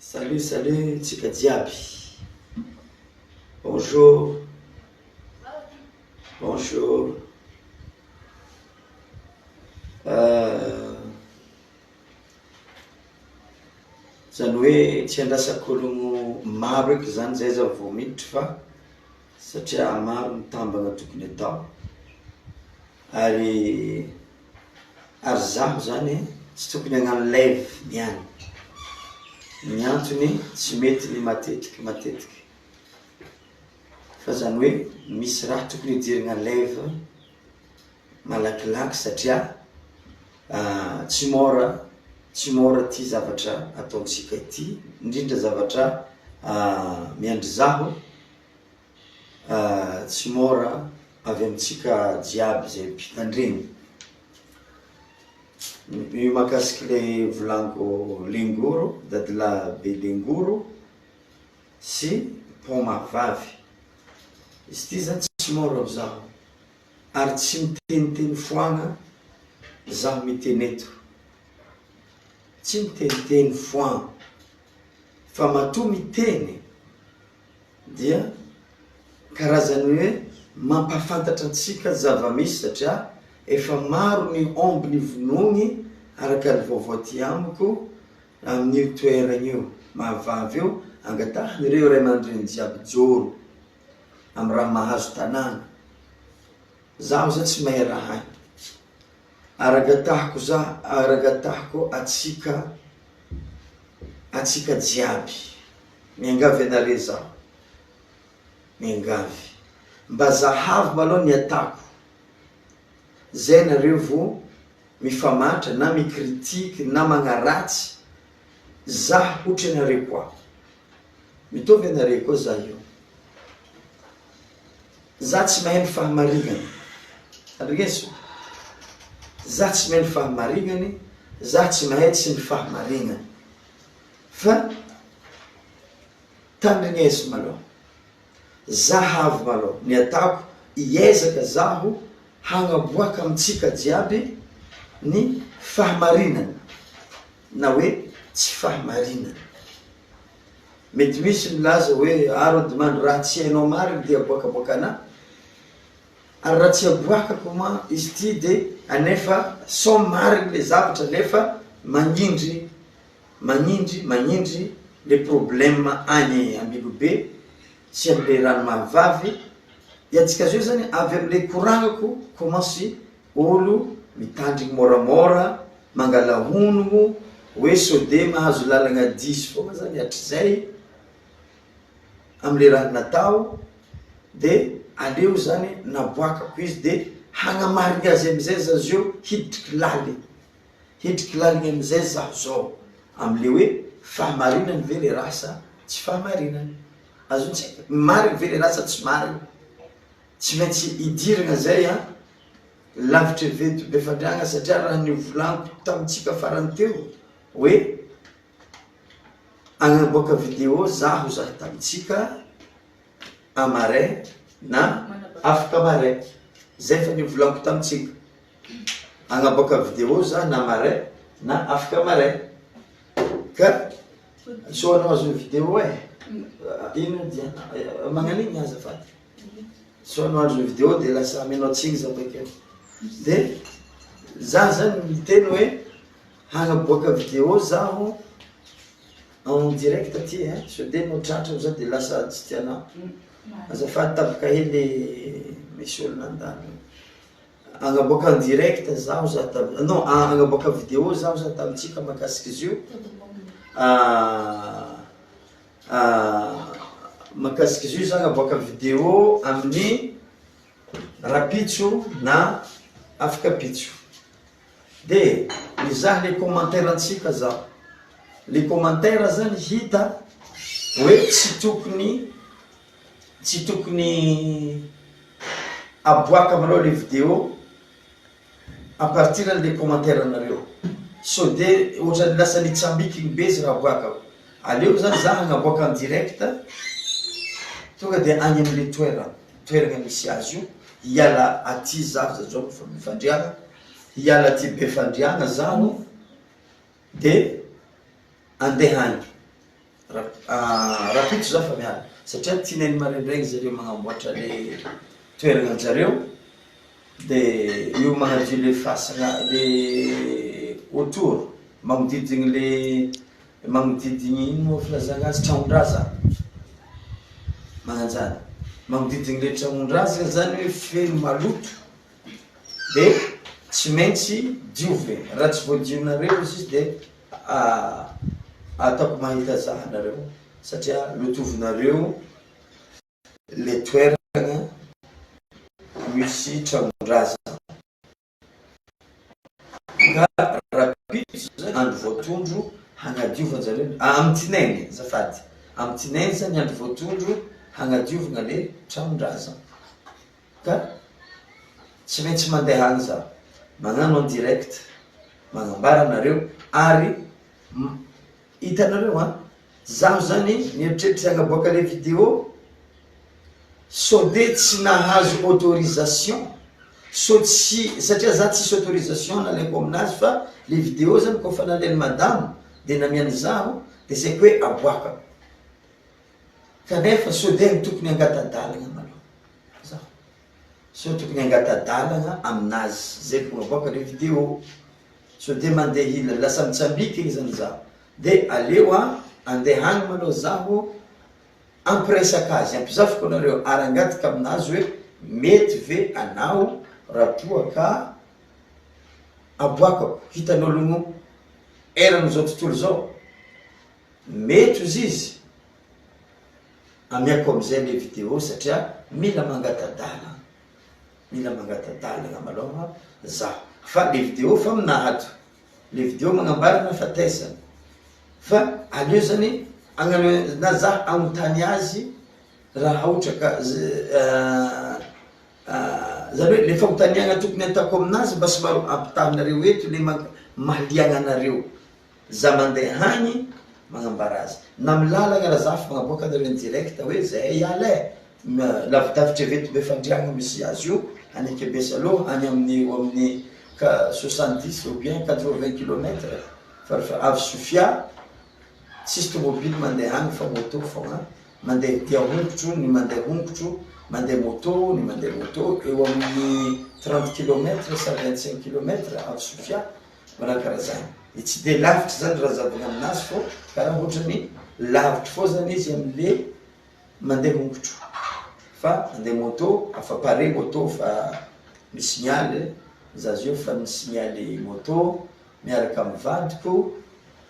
Salut salut tsika jiaby. Bonjour. Bonjour. Zany hoe tsy andrasako ologno maro eky zany zay zaho vao miditry fa satria maro ny tambana tokony atao, ary ary zaho zany tsy tokony hagnano live niany, ny antony tsy mety ny matetiky matetiky, fa zany hoe misy raha tokony hidirana live malakilaky satria tsy môra tsy môra ty zavatra ataontsika ity, indrindra zavatra miandry zaho tsy môra avy amintsika jiaby zay mpitandregny, ny mahakasiky le volagniko lengoro, dadilahy be lengoro sy pont mahavavy, izy ty zany tsy môra ho zaho. Ary tsy miteniteny foagna zaho miteny eto, tsy miteniteny foagna fa matoa miteny dia karazan'ny hoe mampahafantatra antsika zava-misy satria efa maro ny omby nivonoigny araka ny vaovao aty amiko amin'io toeragna io, mahavavy io, angatahan'ireo ray aman-dreny jiaby joro. Amy raha mahazo tanàna. Zaho zay tsy mahay raha agny. Ary angatahako za, ary angatahako atsika, atsika jiaby, miangavy anare zaho, miangavy, mba zahavo malôha ny atako, zay nareo vô mifamatra na mi-critique na magnaratsy, zaho hotranareo koa. Mitovy anareo koa za io. Za tsy mahay ny fahamarignany. Andreneso. Za tsy mahay ny fahamarignany, za tsy mahay tsy ny fahamarignany. Fa tandrigneso malôha. Zahavo malôha ny ataoko, hiezaka zaho hagnaboaka amintsika jiaby ny fahamarinana na hoe tsy fahamarinana. Mety misy milaza hoe ah Rodimandry raha tsy hainao marina dia aboakaboakanà, ary raha tsy aboakako ma izy ity de anefa sao marina le zavatra nefa magnindry magnindry magnindry le problème any Ambilobe sy amle ranomahavavy, hiantsika zao zany avy amle koragnako commence Olo mitandrigny môramôra, mangala honogno hoe sode mahazo lalagna diso fogna zany hatrizay amle raha natao de aleo zany naboakako izy de hagnamarigny azy amizay za zeo hiditry laligny, hiditry laligny amizay zaho zao amle hoe fahamarinany ve le raha sa tsy fahamarinany, azontsika? Marigny ve le raha sa tsy marigny? Tsy maintsy idirana zay an! Lavitra veto Befandriagna satria raha nivolaniko tamintsika farany teo hoe agnaboaka video zaho zah tamintsika amaray na afaka maray zay efa nivolaniko tamintsika agnaboaka video zah na maray na afaka maray ka sao anao azon'ny video e ino diana magnan'igny azafady. Sao anao azon'ny video de lasa amenao tsiny za bakeo. De za zany miteny hoe hagnaboaka video zaho en direct aty ein, sao de anao tratra amizao de lasa tsy tianao. Azafady tapaka hely misy olo nandalo. Hagnaboaka en direct zaho za tam- non hagnaboaka video zaho za tamintsika mahakasika izy io. Mahakasika izy io zany aboaka video amin'ny rapitso na afakapitso de mizaha le commentaire antsika zaho, le commentaire zany hita hoe tsy tokony tsy tokony aboaka aminao le video. À partir anle commentaire nareo sao de ohatrany lasa nitsambikigny be izy raha aboakako, aleo zany za hagnaboaka en direct tonga de agny amle toerana, toerana misy azy io, hiala aty zaho za zao efa Befandriagna, hiala aty Befandriagna zaho de andeha agny. Rahampitso za fa miala satria tinainy maraindraigny zareo magnamboatra le toeragna anjareo de io magnadio le fasagna le autour magnodidigny le magnodidigny ino moa filazagna azy tragnon-drazana magnanjany magnodidigny le tragnon-drazana zany hoe feno maloto de tsy maintsy diovigny raha tsy voadionareo izy de Ataoko mahita za nareo satria lotovinareo le toerana misy tranon-drazana ka rahampitso zany andro voatondro hagnadiovan-jareo, amin'ny tinainy azafady, amin'ny tinainy zany andro voatondro hagnadiovana le tranon-drazana ka tsy maintsy mandeha any za magnano en direct. Magnambara anareo ary hitanareo an, zaho zany mieritreritra hagnaboaka le video sao de tsy nahazo autorisation, sao tsy satria za tsisy autorisation nalaiko aminazy fa le video zany kôfa nalain'i madamo de namiany zaho de saiko hoe aboakako, kanefa sao de tokony hangata-dalagna malôha zaho. Sao tokony hangata-dalana aminazy zay vao avoaka le video, sao de mandeha ila lasa mitsambika igny zany zaho de aleo a andeha agny malôha zaho ampiresaka azy ampizafiko anareo ary angataka aminazy hoe mety ve anao raha toa ka aboakako hitan'ologno eran'izao tontolo zao mety ozy izy Amiako amizay le video satria mila mangata-dalana, mila mangata-dalana malôha za fa le video fa aminah ato, le video magnambara nahafatesana fa aleo zany agnano na za agnontany azy raha ohatra ka zany hoe le fagnotaniagna tokony ataoko aminazy mba somary ampitahinareo eto le mahaliagna anareo. Za mandeha agny magnambara azy na am lalagna ra za fa magnaboaka anareo en direct hoe zahay hiala e, lavidavitra avy eto Befandriagna misy azy io any Ankebesaloha any amin'ny eo amin'ny 70 ou bien 80 kilomètre farafa avy Sofia tsisy tomobily mandeha agny fa moto fogna mandeha dia hongotro ny mandeha hongotro mandeha moto ny mandeha moto eo amin'ny 30 kilomètre sa 25 kilomètre avy Sofia. Raha karaha zany. De tsy de lavitra zany raha zahavina aminazy fô karaha ohatrany lavitry fô zany izy amle mandeha hongotro fa mandeha moto afa pare moto fa misignaly za zio fa misignaly moto miaraka amy vadiko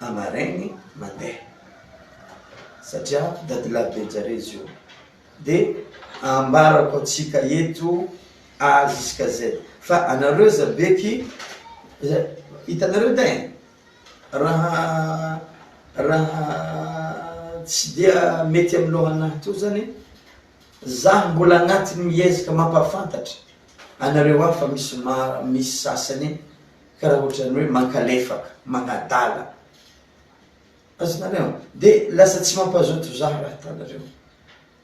amaraigny mandeha satria dadilahy be jare izy io. De ambarako antsika eto A jusqu'à Z fa anareo zabeky hitanareo edy e raha raha tsy dia mety amy lohanahy to zany zah mbola agnatiny miezaka mampahafantatra anareo aho fa misy maro misy sasany karaha ohatrany hoe mankalefaka magnadala azonareo de lasa tsy mampazoto zah raha hitanareo.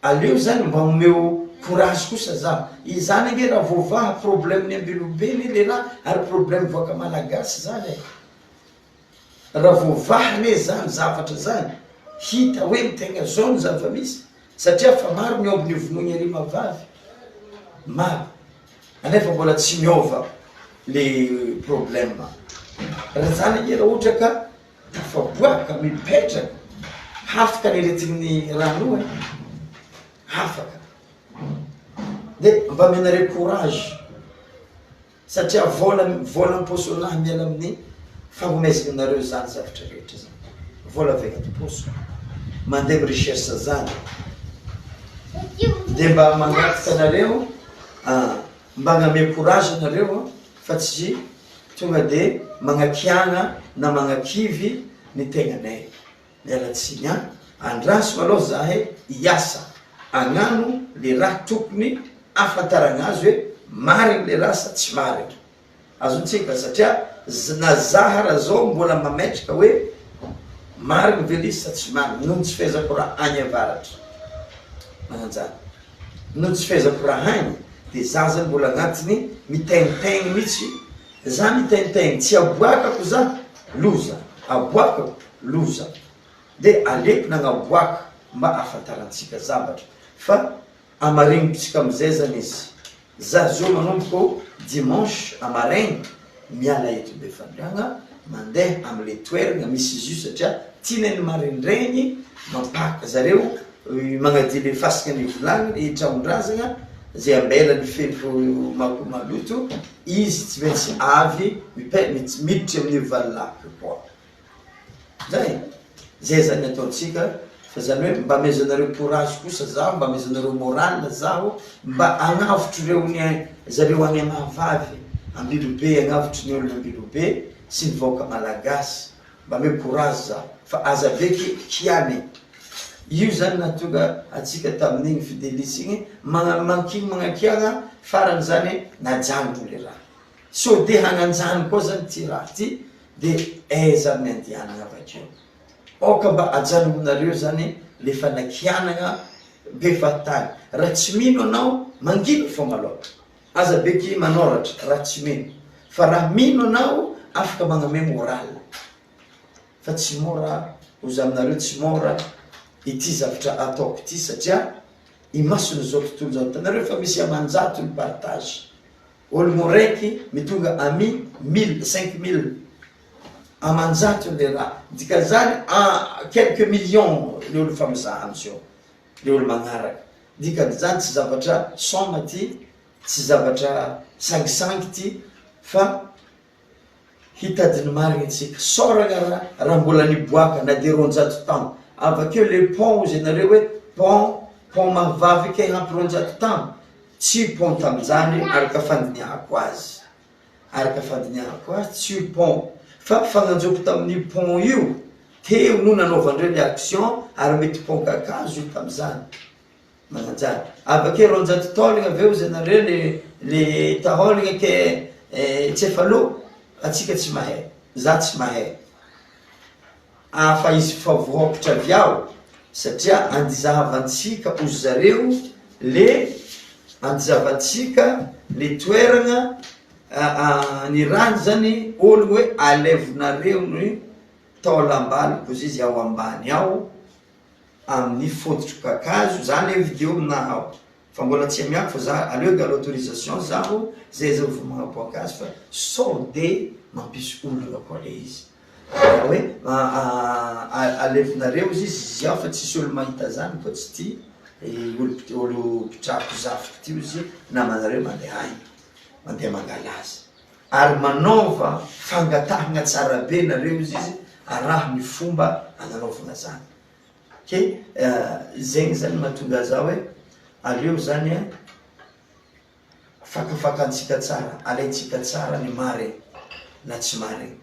Aleo zany mba omeo courage kosa za, izany ange raha voavaha problème ny Ambilobe anie le raha ary problème vahoaka malagasy zany e, raha voavaha anie zany zavatra zany hita hoe ny tegna zao ny zava-misy satria fa maro ny omby novonoiny ery Mahavavy, maro anefa mbola tsy miova le problème, raha zany anie raha ohatra ka Tafaboaka, mipetraka, hafaka ny aretin'ny rano e, hafaka, de mba amenareo courage satria vola vola am-paosy-nahy miala amin'ny fagnomezana anareo zany zavatra rehetra zany, vola avy agnaty paosiko, mandeha mi-recherche zany, de mba mangataka anareo mba agname courage anareo fa tsy Tonga de magnakiagna na magnakivy ny tegnanay. Miala tsiny an! Andraso malôha zahay hiasa agnano le raha tokony ahafantaragna azy hoe marigny le raha sa tsy marigny. Azontsika satria na zah ara zao mbola mametraka hoe marigny ve le izy sa tsy marigny noho ny tsy fahaizako raha agny avaratra. Magnanjany. Noho tsy fahaizako raha agny de za zany mbola agnatiny mitaintaigny mitsy, za mitaintaigny tsy aboakako za loza, aboakako loza. De aleoko nagnaboaka mba ahafantarantsika zavatra fa Amarignitsika amizay zany izy. Za zao manomboko dimanche amaraigny miala eto Befandriagna mandeha amle toeragna misy izy io satria tianay ny marindraigny mampaka zareo magnadio le fasika ny vilagny i tragnondrazagna zay ambelany feno mako maloto izy tsy maintsy avy mipe- miditry amin'io valolako io koa. Zay e! Zay zany ny ataontsika fa zany hoe mba amezanareo courage kosa zaho, mba amezanareo moral zaho mba hagnavotro reo ny zareo any Mahavavy, Ambilobe, hagnavotro ny olona Ambilobe sy ny vahoaka malagasy, mba ameo courage zaho fa aza aveky kiany. Io zany nahatonga antsika tamin'igny Fidelis igny magna- mankigny magnakiagna farany zany najanoko le raha. Sao de hagnanjany koa zany ty raha ty de aiza ary ny andehanana avakeo? Aoka mba ajanonareo zany le fanakianagna be fahatany, raha tsy mino anao mangina fogna aloha, aza beky manôratra raha tsy mino, fa raha mino anao afaka magname moral, fa tsy mora hozy aminareo tsy mora ity zavtra ataoko ity satria imason'izao tontolo izao, hitanareo fa misy amanjatony partage. Ologno raiky mitonga ami mille, 5000 amanjatony le raha, dikan'izany en quelques millions le olo efa mizaha amizao, le olo magnaraka, dikan'izany tsy zavatra soma ty, tsy zavatra sangisangy ty fa Hitady ny marigny tsika. Sôragna ra raha mbola niboaka na de 200 taogno. Avakeo le pont ozy anareo hoe pont pont mahavavy kay ampy 200 taogno. Tsy pont taminjany araka fandinihako azy. Araka fandinihako azy tsy io pont fa fagnanjoko tamin'io pont io teo no nanaovandreo le action ary mety pont kakazo io tamizany. Mananjary. Avakeo 200 taolagna avy eo ozy anareo le le taolagna ke tsy efa lo, atsika tsy mahay, za tsy mahay. Ah fa izy fa voahokotra avy ao satria andizahavantsika ozy zareo le andizavantsika le toeragna ny rano zany ologno hoe alevonareo ny taolam-baloko ozy izy ao ambany ao amin'ny fototro kakazo za le video aminahy ao fa mbola tsy amiako fa za aleo angala autorisation zaho zay zaho vao magnaboaka azy fa sao de mampisy olana koa le izy hoe alefonareo izy izy ziao fa tsisy olo mahita zany koa tsy ty olo olo mpitrako zafiko ty ozy namanareo mandeha agny mandeha mangala azy ary manaova fangatahagna tsara be nareo izy izy araho ny fomba agnanaovagna zany ke zegny zany mahatonga za hoe aleo zany a fakafakantsika tsara alaintsika tsara ny marigny na tsy marigny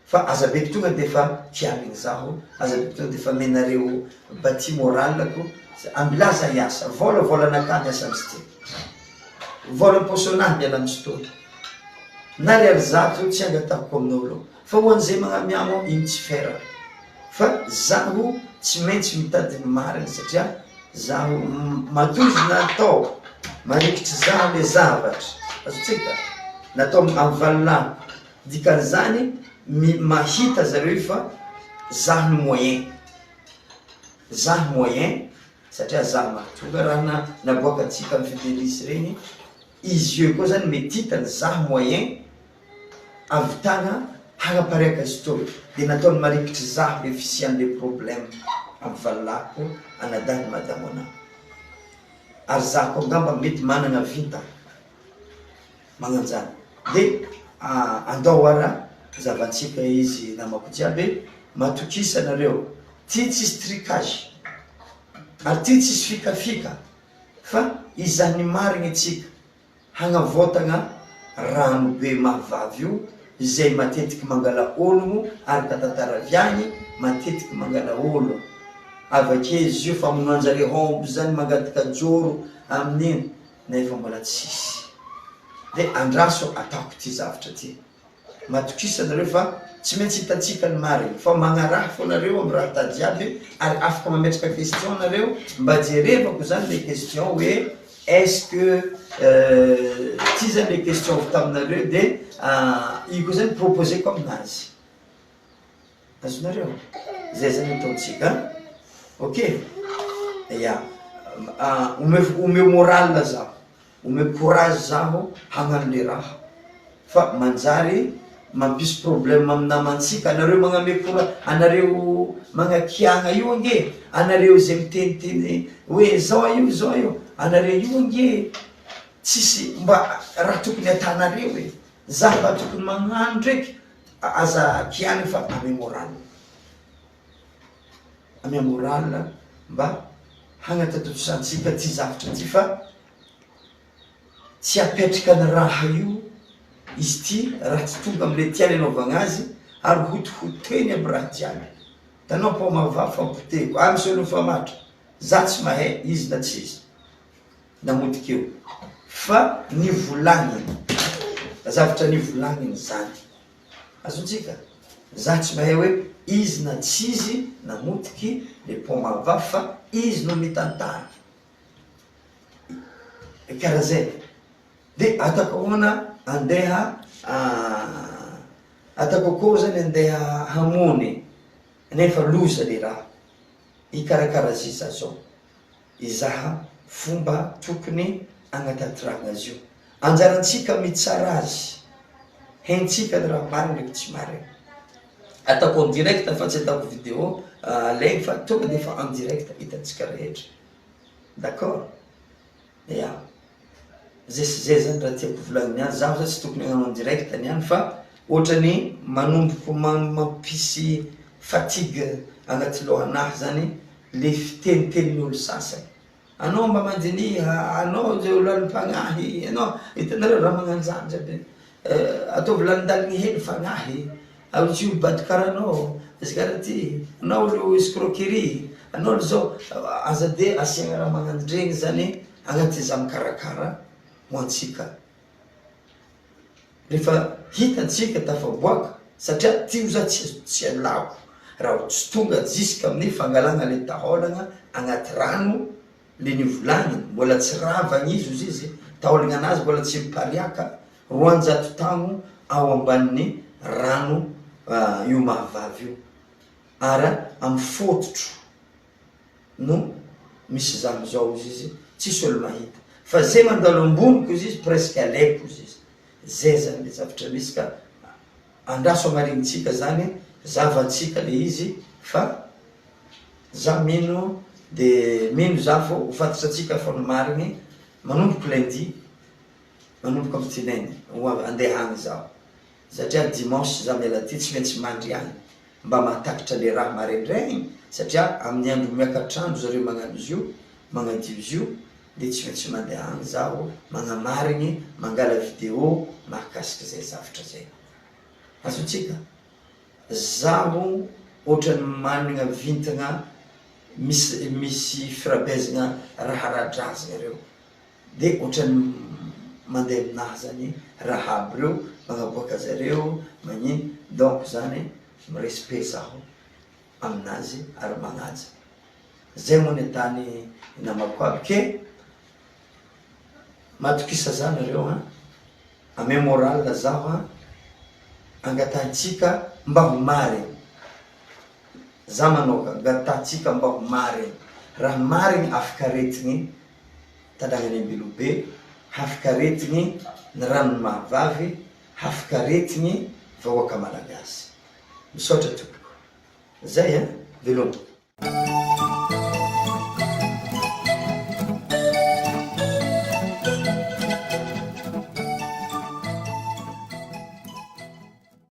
fa aza be tonga de efa kianigny zaho aza be tonga de efa amenareo bâti moral-ko ambilà za hiasa vôla vôlanakahy miasa amzy ty vôla am-paosinahy miala amzy tô na ariary zato tsy angatahiko amin'olo Fa ho an'izay magnamiamo iny tsy fer fa zaho tsy maintsy mitady ny marina satria zaho matoa izy natao marikitry zaho le zavatra azontsika natao amy valolahiko dikan'izany mi- mahita zareo io fa zaho no moyen zaho moyen satria zaho mahatonga raha na- naboakantsika amy fidelis regny izy eo koa zany mety hitany zaho moyen Ahavitana hanapariaka azy toa dia nataony marikitry zaho le fisian'le problème am valilahiko anadahy madamo anah ary zaho koa angamba mety managna vintana magnanjany de andao ara zavantsika izy namako jiaby matokisa nareo ty tsisy tricage ary ty tsisy fikafika fa izany marigny tsika Hagnavaotagna rano be mahavavy io izay matetiky mangala ologno araka tantara avy agny matetiky mangala olo avake izy io famonoanjare omby zany mangataka joro amin'igny nefa mbola tsisy de andraso ataoko ty zavatra ty. Matokisa nareo fa tsy maintsy hitantsika ny marigny fa magnaraha fô nareo am raha tady jiaby ary afaka mametraka question nareo mba jerevako zany le question hoe est ce que ty zany le question avy taminareo de io koa zany proposeko aminazy. Azonareo? Zay zany ataontsika an! Ok! Ya, omeo omeo moral zaho, omeo courage zaho hagnano le raha fa manjary mampisy problème amy namantsika, anareo magname coura- anareo magnakiagna io ange, anareo zay miteniteny hoe zao io zao io, anareo io ange tsisy mba raha tokony atanareo e, za mba tokony magnano ndraiky, aza kiagna fa ame moral. Ame moral mba hagnatontosantsika ty zavatra ty fa tsy apetraka ny raha io izy ty raha tsy tonga amle tiany anaovagna azy ary hotihoteny aby raha jiaby tanao paoma vavy fa potehiko ary misy olo mifamatra za tsy mahay izy na tsy izy namotika eo fa nivolagniny zavatra nivolagniny zany. Azontsika? Za tsy mahay hoe izy na tsy izy namotiky le pont mahavavy fa izy no mitantara. Karaha zay. De ataoko ahoana andeha ataoko akory zany andeha hamony nefa loza le raha. Hikarakara ziza zao. Hizaha fomba tokony hagnatanterahagna azy io. Anjarantsika mitsara azy. Haintsika ny raha marigny ndraiky tsy marigny. Ataoko en direct fa tsy ataoko video alaigny fa tonga de efa en direct hitantsika rehetra. D'accord? Ya. Zay sy zay zany raha tiako volagniny niany, zaho zany tsy tokony hagnano en direct niany fa ohatrany manomboko mampisy fatigue agnaty lohanahy zany le fitenitenin'olo sasany, anao mba mandiniha, anao zao lalim-pagnahy, anao, hitanareo raha magnano zany jiaby, ataovy lalindaligny hely fagnahy, ao tsy olo bado karaha anao, izy karaha ty, anao olo escroquerie, anao olo zao, aza de asiagna raha magnano ndregny zany agnaty za mikarakara ho antsika rehefa hitantsika tafaboaka satria ty za tsy tsy alako raha tsy tonga jusque amin'ny fangalana le taolagna agnaty rano le nivolagniny mbola tsy ravagna izy ozy izy taolagna anazy mbola tsy mipariaka 200 taogno ao ambanin'ny rano io mahavavy io ary amy fototro no misy zany zao ozy izy tsisy olo mahita fa ze mandalo amboniko ozy izy presque alaiko ozy izy zay zany le zavatra misy ka andraso amarinintsika zany zavantsika le izy fa za mino de mino za fô ho fantatrantsika fô ny marigny manomboky lundi manomboka amty lundi ho avy andeha agny zaho satria dimanche za miala aty tsy maintsy mandry agny mba mahatakatra le raha maraindraigny satria amin'ny andro miakatr'andro zareo magnano izy io, magnadio izy io de tsy maintsy mandeha agny zaho magnamarigny mangala video mahakasiky zay zavatra zay. Azontsika? Zaho ohatran'ny managna vintagna misy misy firabeazagna raha ara-drazagna reo. De ohatran'ny mandeha aminahy zany raha aby reo, magnaboaka zareo, magnino, donc zany mi-respect zaho aminazy ary magnaja, zay moa ny atany namako aby ke matokisa za nareo an, ameo moral zaho an, angatahintsika mba ho marigny, za manoka angatahintsika mba ho marigny, raha marigny afaka aretigny Tanànan'i Ambilobe, hafikaretigny ny ranon'i Mahavavy, hafikaretigny vahoaka Malagasy. Misaotra tompoko. Zay an! Veloma.